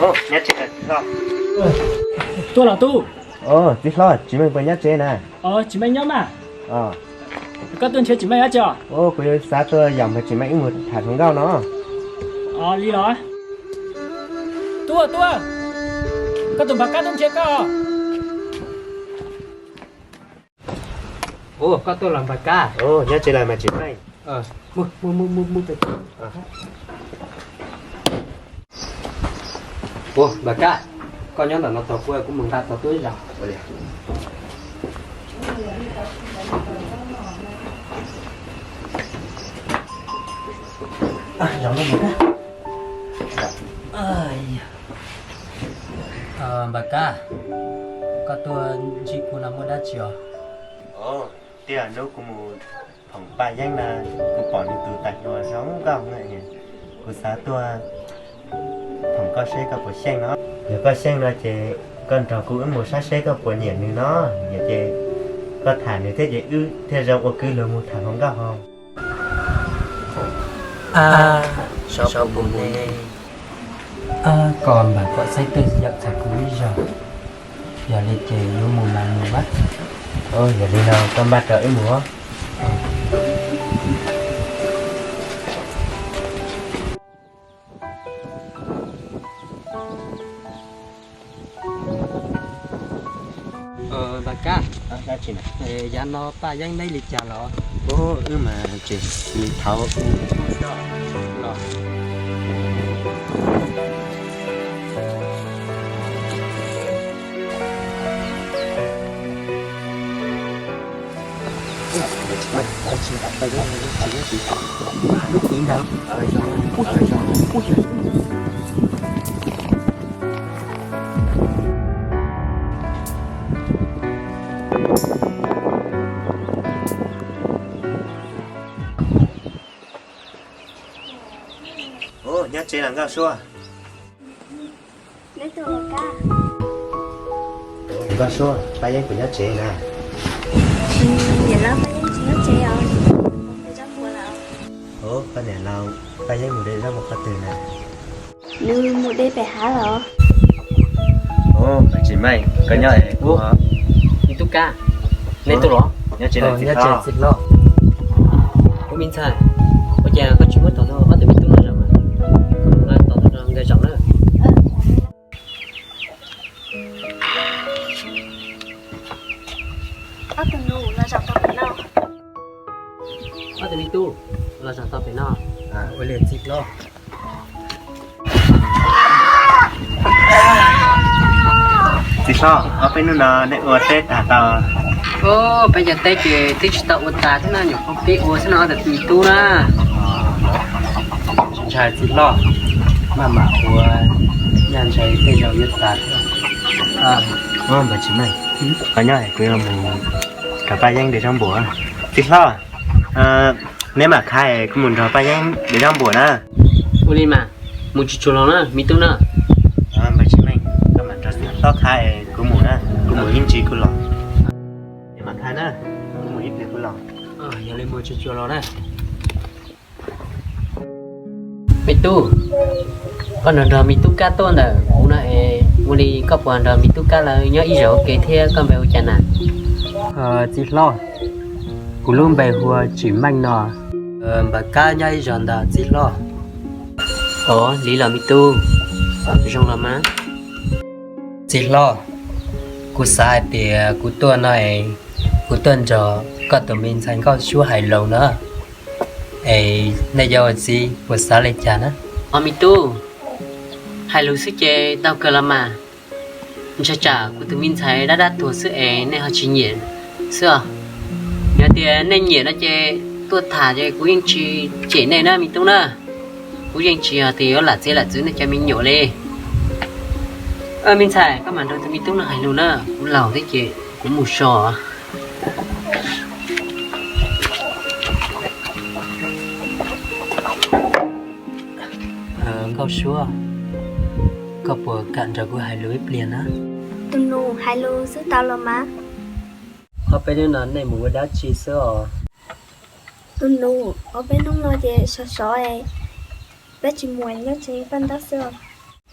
Nyob tsev lawm txiv hlob. Tuaj los tub. Txiv hlob, tsis meej puas nyob tsev na? Tsis meej nyob mas. Koj tuaj nrhiav tsis meej dab tsi os? Kuv yuav xav tuaj yaum npawg tsis meej wb mus tham hluas nkauj no. Li los? Tuaj tuaj, koj tus npawg Kab tuaj nrhiav koj. Koj tuaj los npawg Kab? Nyob tsev lawm mas tsis meej. Ua npawg Kab, koj nyob ntawm no tos kuv, kuv mus nqa tau tub ib zaug. Npawg Kab, koj tuaj ntsib kuv no muaj dab tsi os? Tiam hnub kuv mus phoom Paj Yeeb na, kuv pom nws tus tag hluas zoo nkauj na, kuv xav tuaj phoom koj seb koj puas xyeej no. Yog koj xyeej no ces koj nrog kuv wb mus saib seb koj puas nyiam nws no, yog ces koj tham nws thiab ces wb thiaj zoo ua kwv luag mus tham hluas nkauj ho. Sov pum ne, koj mam pom xeeb twj yam txog kuv ib zaug, yog li ces yuav mus mas mus mas. Yog li no koj npaj rau wb mus. Npawg Kab, yav no Paj Yeeb neb li cas los? Wb mas tseem li thaud los. Nyob tsev los Nkauj Suab? Nkauj Suab, Paj Yeeb puas nyob tsev na? Koj niam laus Paj Yeeb mus de zaub mus qhov twg na? Nws mus de pem hav los. Tsis meej, koj nyob es ua. Me tub Kab, nej tuaj los? Nyob tsev lawm txiv hlob. Kuv me ntxhais, ua cas koj tsis muab tau ob tug me tub no zaum mas? Koj mus nqa tau rau nkawd zaum na. Ob tug nus los zaum tau pem no. Ob tug me tub los zaum tau pem no. Ua li txiv hlob. Txiv hlob, ob peb hnub no nej ua teb tag tau? Peb cov teb ces twb tsis tau ua tas thiab na, nyuam qhuav pib ua xwb no ob tug me tub na. Tsis ntshai txiv hlob, maj mam ua, nyaj ntshe tej zaum yuav tas thiab. Npawg tsis meej, koj nyob es kuv yuav mus nrog Paj Yeeb de zaub npua. Txiv hlob, neb mam khav es kuv mus nrog Paj Yeeb de zaub npua na. Ua li mas, mus tsuag tsuag los na me tub na. Npawg tsis meej, koj mam nrog txiv hlob khav es kuv mus na, kuv mus ib ntsis kuv los. Neb mam khav na, kuv mus ib pliag kuv los. Yog li mus tsuag tsuag los na. Me tub, koj nrog nrog me tub Kab tuaj ntawm kuv no es ua li koj puas nrog me tub Kab lawv nyob ib zaug ua ke thiab koj npe ua cas na? Txiv hlob, kuv lub npe hu ua Tsim Meej no. Npawg Kab nyob ib zaug ntag txiv hlob. Ov, li los me tub, zoo los mas. Txiv hlob, kuv xav hais tias kuv tuaj no es kuv tuaj nrog koj tus me ntxhais Nkauj Suab hais lus na, es nej cov ua txiv puas xav li cas na? Ov me tub, hais lus xwb ces tau kawg los mas. Ntshai tsam kuv tus me ntxhais dab dab tuag xwb es nej ho tsis nyiam xwb os. Yog tias nej nyiam no ces tuaj tham ces kuv yeej tsis cem nej na me tub na. Kuv yeej tsis hais tias yuav lam txiav lam txwv nej cov me nyuam li. Me ntxhais, koj mam nrog tus me tub no hais lus na, kuv laus thiab ces kuv mus so. Nkauj Suab, koj puas kam nrog kuv hais lus ib pliag na? Tus nus, hais lus xwb tau los mas. Ob peb hnub no nej mus ua dab tsi xwb os? Tus nus, ob peb hnub no ces sov sov es peb tsis mus, nyob tsev paj ntaub xwb os.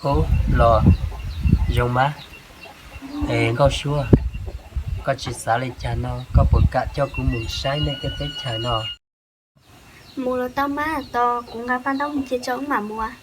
Ub, los zoo mas. Es Nkauj Suab, koj tsis xav li cas no, koj puas kam coj kuv mus saib nej tej teb chaws no? Mus los tau mas, tos kuv nqa paj ntaub mus cia tso wb mam mus.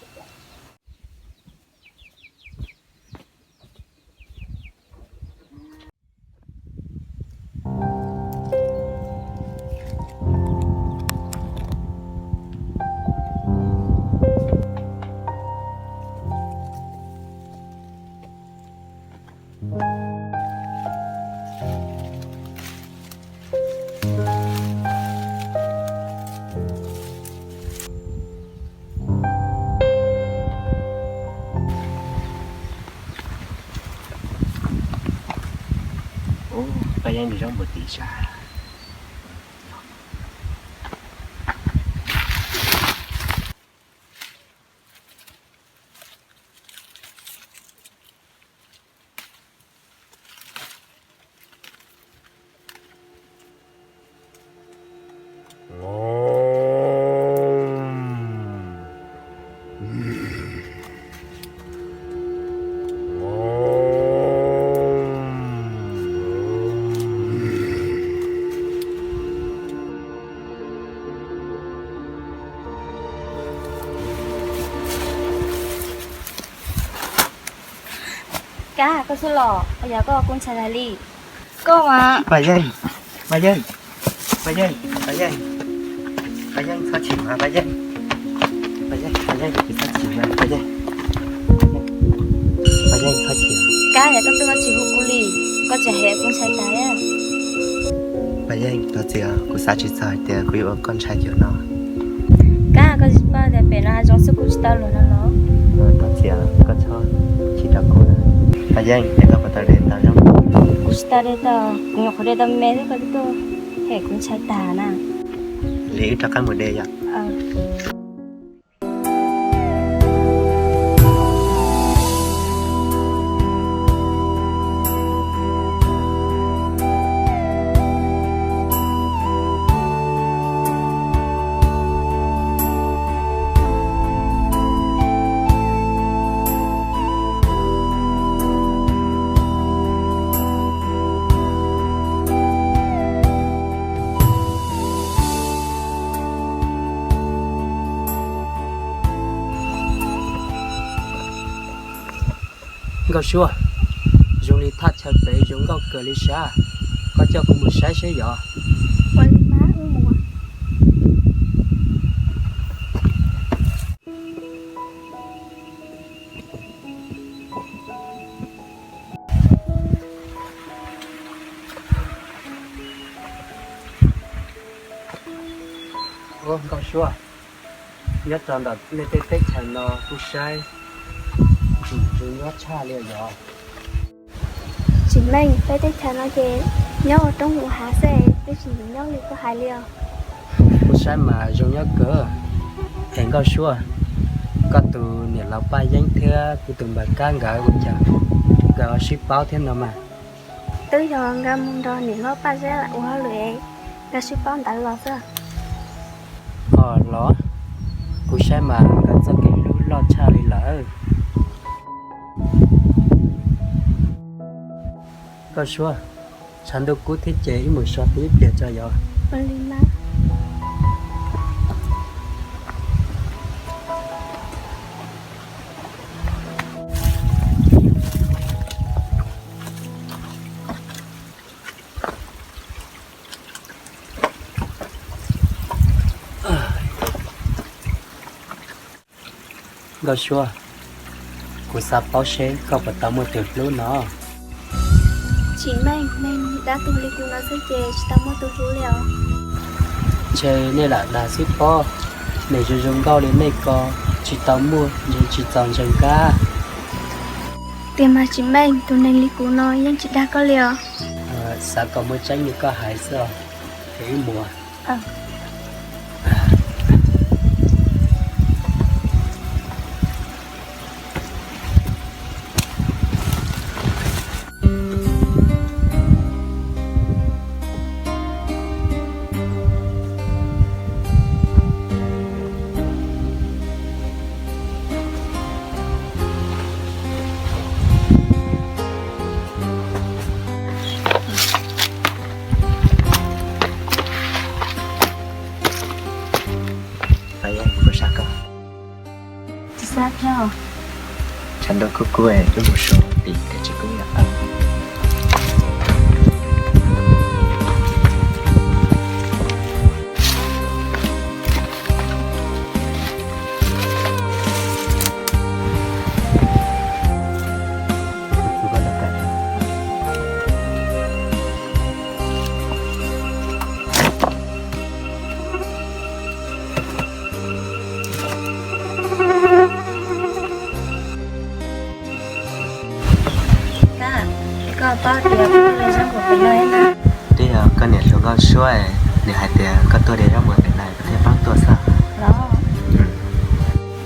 Ub, Paj Yeeb nws zaub npuas tim sab. Kab, koj twb los, yog koj kuv ntshai tas li. Koj mas. Paj Yeeb, Paj Yeeb, Paj Yeeb, Paj Yeeb, Paj Yeeb, txhob chim mas Paj Yeeb. Paj Yeeb, Paj Yeeb, txhob chim mas Paj Yeeb. Paj Yeeb, txhob chim. Kab, yog koj twb koj tsis hu kuv li, koj tseem hais kuv ntshai tas. Paj Yeeb, thov txim, kuv xav tsis txog hais tias kuv yuav ua koj ntshai cov no. Kab, koj tsis paub tias pem no hav zoov xwb kuj tsis tau luag no los? Thov txim, koj txhob chim rau kuv. Paj Yeeb, es koj puas tau de tau zoo? Kuv tsis tau de tau, kuv nyuam qhuav de tau me xwb koj twb tuaj hem kuv ntshai tas na. Li wb rov qab mus de yom. Nkauj Suab, zoo li thaj chaw pem zoo nkauj kawg li sas, koj coj kuv mus saib seb yog. Ub, Nkauj Suab, nyob rau ntawm nej tej teb chaws no kuj saib zoo nyob tshaj li yog. Tsis meej, peb teb chaws no ces nyob ua roob ua hav xwb, twb tsis nyob li koj hais li os. Kuv saib mas zoo nyob kawg. Es Nkauj Suab, koj tus niam laus Paj Yeeb thiab kuv tus npawg Kab nkawd ua cas nkawd ho sib paub thiab no mas? Twb yog nkawd mus nrog niam hlob Paj Zeb ua hauj lwm, nkawd sib paub ntawd los xwb. Os los, kuv saib mas nkawd txoj kev hlub loj tshaj li lawm. Nkauj Suab, tshav ntuj kub thiab ces wb mus so tib pliag tso yog. Nkauj Suab, kuv xav paub seb koj puas tau muaj tus hlub no. Tsis meej, neeg dab tuag li kuv no xwb ces tsis tau muaj tus hlub li os. Ntshe nej lam dag xwb pob, neeg zoo zoo nkauj li nej ko tsis tau muaj yeej tsis txaus ntseeg kab. Tiag mas tsis meej, tus neeg li kuv no yeej tsis dag koj li os. Xav kom muaj tseeb li koj hais xwb os, es wb mus. Tshav ntuj kub kub, wb mus so tim teb tsis kub yam. Koj paub tias koj tuaj de zaub npua pem no na. Twb yog koj niam hluas nkauj suab, nws hais tias koj tuaj de zaub npua pem no koj thiaj paub tuaj xwb. Los,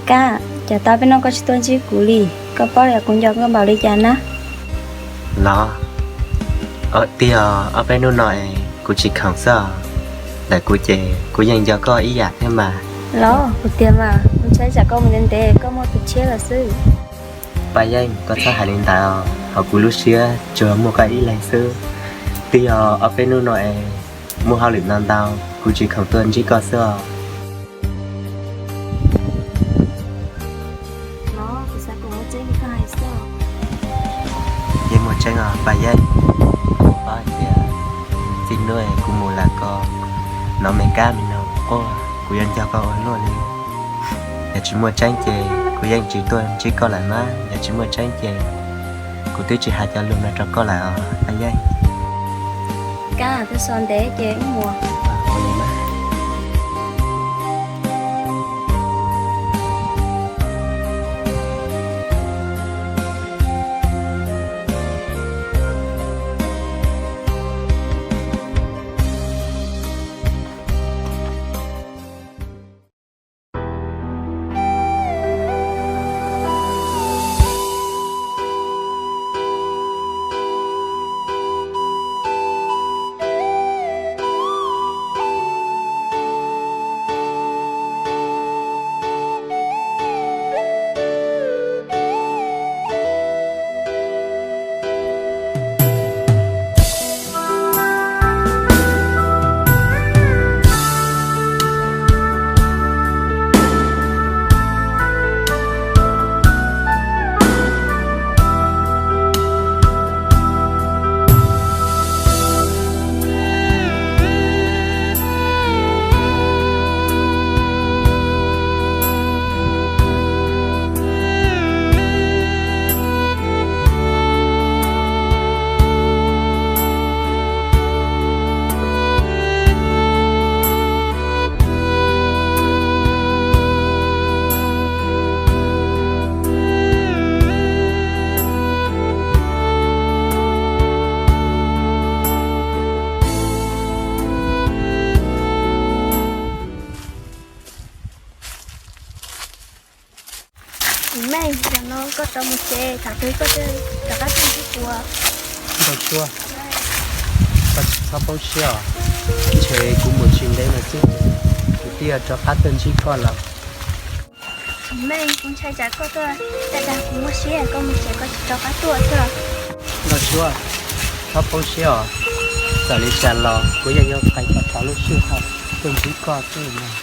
Kab, cas tau peb no koj tsis tuaj ntsib kuv li? Koj paub yog kuv nco koj npaum li cas na? Los, twb yog ob peb hnub no es kuv tsis khoom xwb os. Ntawm kuv ces kuv yeej nco koj ib yam thiab mas. Los, kuv tias mas kuv ntshai tsam koj mus ntev ntev koj muaj tus tshiab lawm xwb. Paj Yeeb, koj txhob hais li ntawd, hauv kuv lub siab tsuas muaj koj ib leeg xwb. Twb yog ob peb hnub no es muaj hauj lwm ntau ntau, kuv tsis khoom tuaj ntsib koj xwb os. Los, kuv xav kom muaj tseeb li koj hais xwb. Yeej muaj tseeb os Paj Yeeb. Kuv paub hais tias txij hnub kuv mus lawm ko, hnov me kab me noog quaj, kuv yuav nco koj ua luaj li. Yog tsis muaj tseeb ces kuv yeej tsis tuaj ntsib koj lawm mas, yog tsis muaj tseeb ces kuv twb tsis hais cov lus no rau koj lawm os Paj Yeeb. Kab, twb so ntev ces wb mus. Kuv Meej, zaum no koj rov mus tsev, thaum twg koj thiaj rov qab tuaj ntsib kuv? Nkauj Suab, koj tsis txhob poob siab os. Ntshe kuv mus tsis ntev no xwb, kuv twb yuav rov qab tuaj ntsib koj lawm. Kuv Meej, kuv ntshai tsam koj tuaj dag dag kuv muaj siab koj mus tsev koj tsis rov qab tuaj xwb. Nkauj Suab, txhob poob siab os. Txawm li cas los kuv yeej yuav pais tau rau lub sij hawm tuaj ntsib koj xwb mas.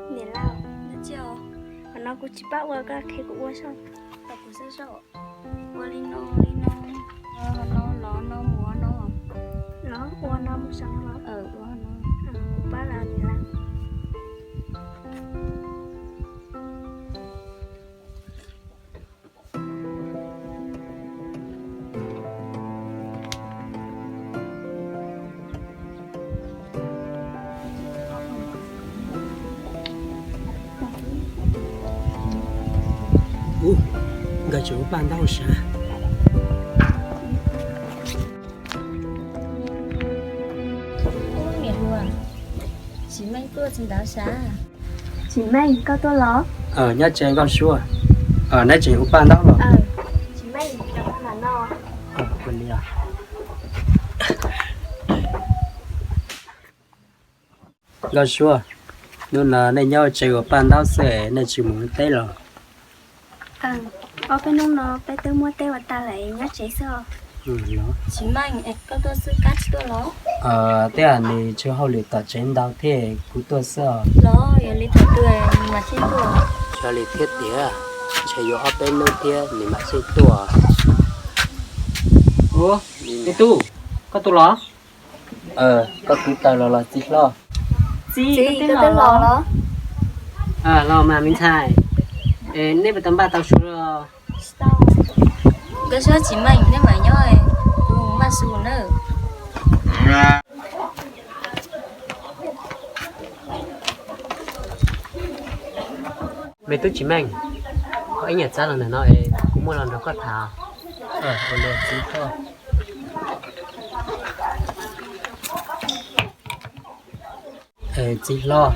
Niam laus, qhov no kuv tsis pab ua, koj qhia kuv ua saib, kom kuv saib saib. Ua li no, li no, no, no, no, no, mus no. No, ua no mus saum no los? Ua no. Kuv pab los niam laus. Nkawd tseem ua paj ntaub sav. Niam hluas, Tsis Meej tuaj tsis ntawd sav. Tsis Meej, koj tuaj los? Nyob tsev Nkauj Suab. Neb tseem ua paj ntaub los? Tsis Meej, no. Nkauj Suab, hnub no nej nyob tsev ua paj ntaub xwb, nej tsis mus ua teb los? Ob peb hnub no peb twb muab teb ua tag lawm, nyob tsev xwb os. Tsis Meej, koj tuaj xwb kab tsis tuaj los? Twb yog nws tsis hauj lwm tom tsev ntau thiab kuv tuaj xwb os. Los yog li thaum twg nws mam xij tuaj? Yog li thiab tiag, ntshe yuav ob peb hnub thiab nws mam xij tuaj. Ua, me tub, koj tuaj los? Koj kwv tawm los los txiv hlob? Txiv, koj twb los los? Los mas me ntxhais, nej puas tau npaj tau su los? Nkauj Suab, Tsis Meej, neb mam nyob, kuv mus npaj su nawb. Me tub Tsis Meej, koj ib nyuag txav los ntawm no es kuv muaj lus nrog koj tham. Ua li txiv hlob. Txiv hlob,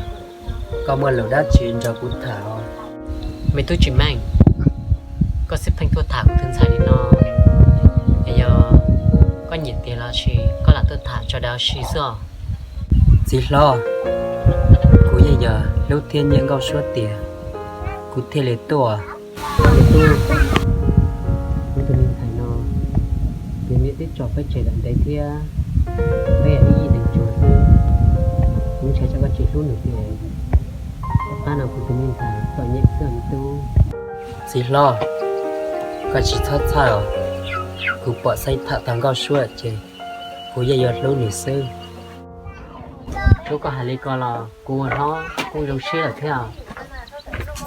koj muaj lus dab tsi nrog kuv tham? Me tub Tsis Meej, koj xij pheej tuaj tham kuv tus ntxhais li no, es yog koj nyiam tiag los sis koj lam tuaj tham tso dag si xwb os? Txiv hlob, kuv yeej yog hlub thiab nyiam Nkauj Suab tiag, kuv thiaj li tuaj. Me tub, kuv tus me ntxhais no, nws niam twb tso peb tseg lawm ntev thiab, peb yog ib yim leej tsuas xwb. Kuv ntshai tsam koj tsis hlub nws tiag, tom qab no kuv tus me ntxhais txom nyem xwb me tub. Txiv hlob, koj tsis txhob txhawj os, kuv pom xeeb tham tau Nkauj Suab ces kuv yeej yuav hlub nws xwb. Tub, koj hais li ko los kuv ua hlob kuj zoo siab lawm thiab.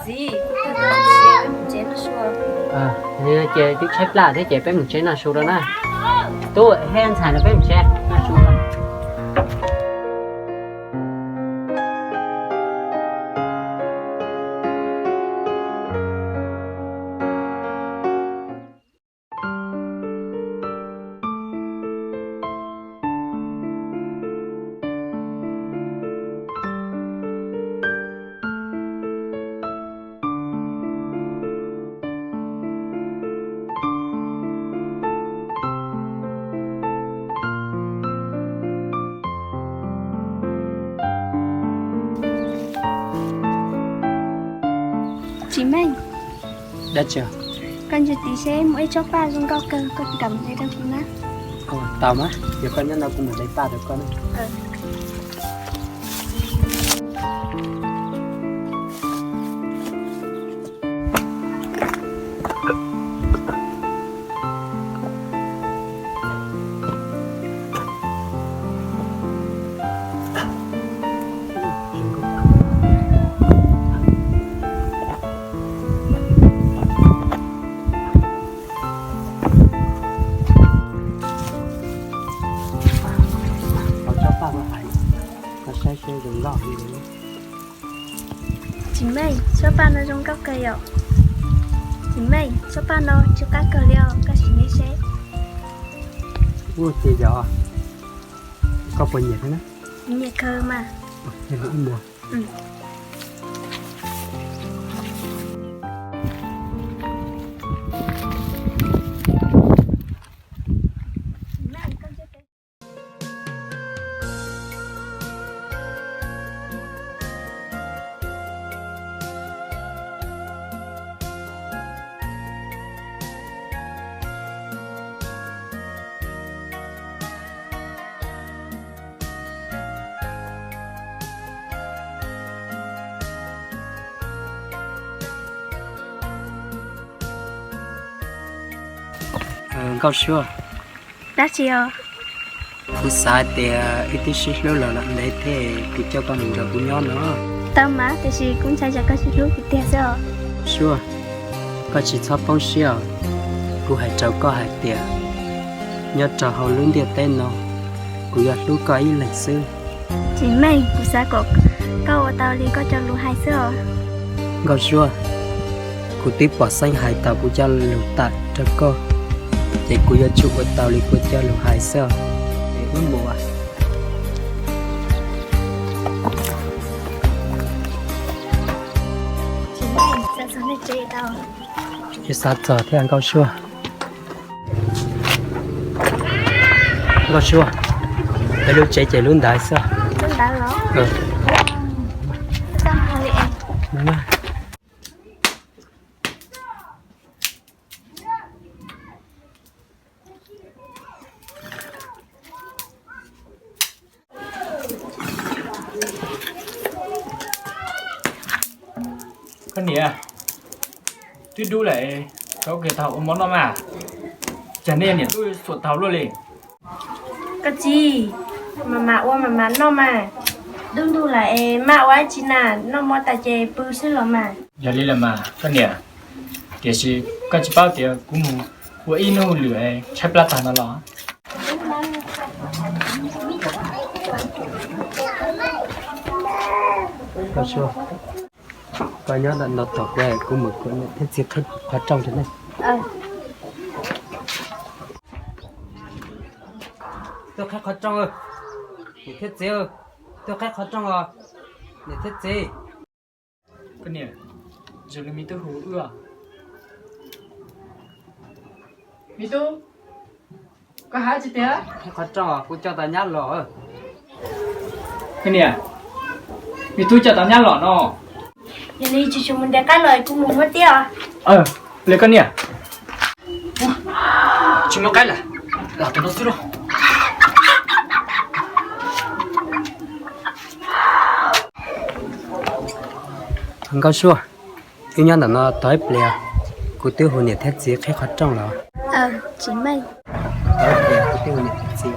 Txiv, ces twb tshaib plab thiab ces peb mus tsev noj su rau na. Tub, hej ntxhais, no peb mus tsev noj su. Tsis Meej, dab tsi? Koj ntsia tid seb muaj ib tsob paj zoo nkauj kawg, koj kam mus de rau kuv na. Tau mas, yog koj nyob no kuv mus de paj rau koj na. Tsob paj no hais, koj saib seb zoo nkauj li. Tsis Meej, tsob paj no zoo nkauj kawg yom. Tsis Meej, tsob paj no tsw qab kawg li os, koj sim nyiam seb. Ua tiag yom, koj puas nyiam thiab na? Nyiam kawg mas. Nkauj Suab, dab tsi os? Kuv xav tias wb twb sib hlub los lawm ntev thiab, kuv coj koj mus nrog kuv nyob no. Tau mas, tiam sis kuv ntshai tsam koj tsis hlub kuv tiag xwb os. Suab, koj tsis txhob poob siab os. Kuv hais rau koj hais tias, nyob rau hauv lub ntiaj teb no, kuv yog hlub koj ib leeg xwb. Tsis Meej, kuv xav kom koj ua tau li koj cov lus hais xwb os. Nkauj Suab, Kuv twb pom xeeb hais tau kuv cov lus tawm rau koj, ces kuv yuav tsum ua tau li kuv cov lus hais xwb. Es wb mus as. Yuav xav txog thiab Nkauj Suab. Nkauj Suab, peb lub tsev ces lub ntawd xwb. Koj niam, twb dub lawm, tau kiag tau ua mov noj mas. Cas nej niam tub xuam taug luaj li? Koj txiv, mas mas ua mas mas noj mas. Dub ntuj lawm es maj ua dab tsi na, noj mov tas ces pw xwb los mas. Yog li los mas koj niam, tiam sis koj tsis paub tias kuv mus ua ib hnub lwm tshaib plab tag no los? Koj nyob ntawm no tos kuv, kuv mus kuv niam thiab txiv qhib qhov rooj rau nej. Tuaj qhib qhov rooj, niam thiab txiv, tuaj qhib qhov rooj os, niam thiab txiv. Koj niam, zoo li me tub hu wb. Me tub, koj hais tsis tiag? Qhib qhov rooj, kuv coj tau nyab los. Koj niam, me tub coj tau nyab los no. Yog li tsis tshua mus ntes qaib los kuv mus muab tiab os. Li koj niam. Tsis muaj qaib lawm, los tus no xwb lauj. Nkauj Suab, wb nyob ntawm no tos ib pliag, kuv twb hu niam thiab txiv qhib qhov rooj los. Tsis meej. Tos ib pliag, kuv twb hu niam thiab txiv.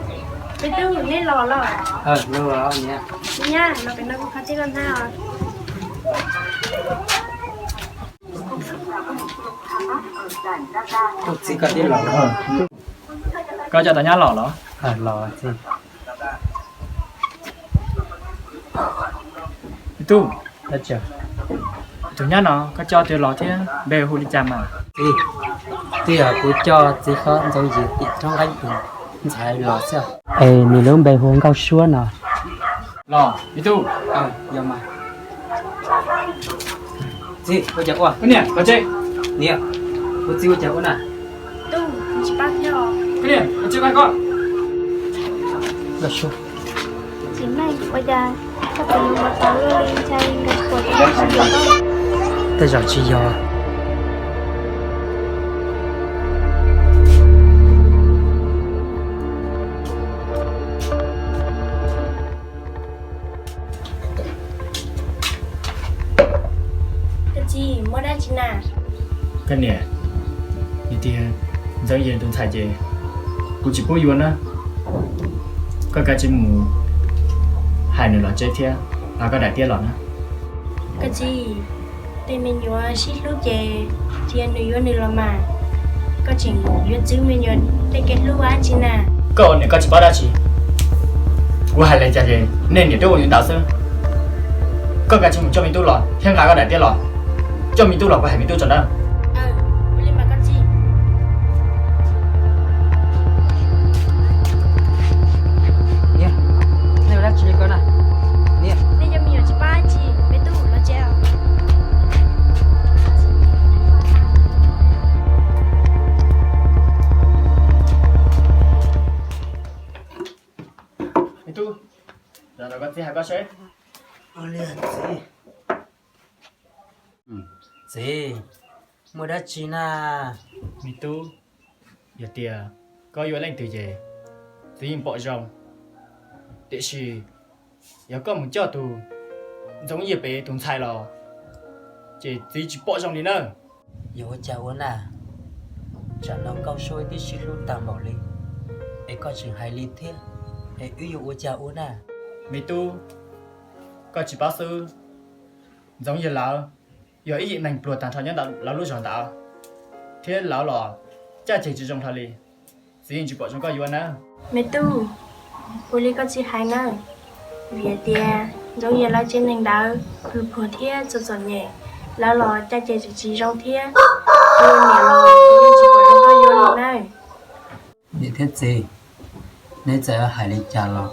Peb twb hu nej los los. Los niam. Nyab, los pem no kuv qhov tij los na. Txiv, koj twb los los. Koj coj tau nyab los los? Los txiv. Tub, tus nyab no koj coj tias los thiab npe hu li cas mas? Txiv, twb yog kuv coj txiv hlob Ntxoov Yig tim roob Nqeeb Pus ntxhais los xwb. Es nws lub npe hu Nkauj Suab no. Los me tub. Yog mas. Txiv, ua cas ua? Niam, kuv txiv ua cas ua na? Tub, tsis paub thiab os. Niam, kuv txiv ua koj. Nkauj Suab. Txiv Meej, ua cas koj tseem yuav mus tau luaj li, ntshai nkawd puas tau ua tsis yog. Tej zaum tsis yog. Koj txiv, muaj dab tsi na? Koj niam, nws tias Ntxoov Yig tus ntxhais ces kuv tsis pub yuav na. Koj kav tsij mus hais nws los tsev thiab hais koj daim tiab los na. Koj txiv, tej me nyuam sib hlub ces tsis yog nws yuav nws los mas. Koj tseem yuav txwv me nyuam tej kev hlub ua dab tsi na? Koj ua niam koj tsis paub dab tsi. Kuv hais li cas ces nej niam twb ua li ntawd xwb. Koj kav tsij mus coj me tub los thiab nqa koj daim tiab los. Coj me tub los kuv hais me tub tso na. Niam, nej ua dab tsi li ko na? Niam, nej cov me nyuam tsis paub dab tsi, me tub los tsev. Me tub, los nrog koj txiv hais koj seb. Txiv, muaj dab tsi na? Me tub, yog tias koj yuav leej twg ces txiv yeej pom zoo, tiam sis yog koj mus coj tus Ntxoov Yig pem tus ntxhais los ces txiv tsis pom zoo li na. Yuav ua cas ua na? Tsam no Nkauj Suab twb sib hlub tag npaum li, es koj tseem hais li thiab, es wb yuav ua cas ua na? Me tub, koj tsis paub xwb, Ntxoov Yig lawv yog ib yim neeg pluag tag nrho nyob ntawm lawv lub zos ntawd, thiab lawv los caj ces tsis zoo hlo li. Txiv yeej tsis pom zoo koj yuav na. Me tub, ua li koj txiv hais na, vim tias Ntxoov Yig lawv tsev neeg ntawd pluag thiab txom txom nyem, Lawv los cas ces tsis zoo thiab, kuv yuav niam los kuv yeej tsis pom zoo koj yuav li na. Niam thiab txiv, neb txawm hais li cas los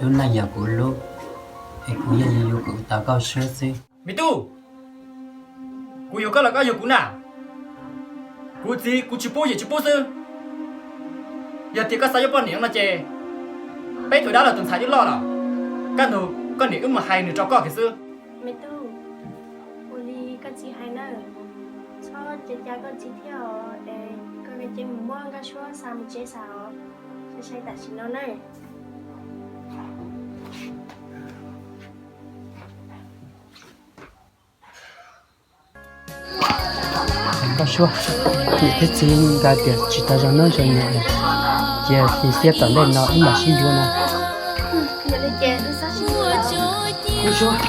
lub neej yog kuv lub, es kuv yeej yuav kom tau koj siab xwb. Me tub, kuv yuav koj los koj yuav kuv na. Kuv txiv kuv tsis pub ces tsis pub xwb. Yog tias koj xav yuav poj niam no ces peb tus dab laug tus ntxhais twb loj lawm, kaj ntug koj niam wb mus hais nws rau koj kiag xwb. Me tub, ua li koj txiv hais na, txhob cav cas koj txiv thiab os, es koj cia li mus muab Nkauj Suab xa mus tsev xwb os, sai sai tam sim no na. Nkauj Suab, niam thiab txiv nkawd tias tsis tau zoo noj zoo nyob, cia li xiab tom ntej no wb mam sib yuav no. Nkauj Suab,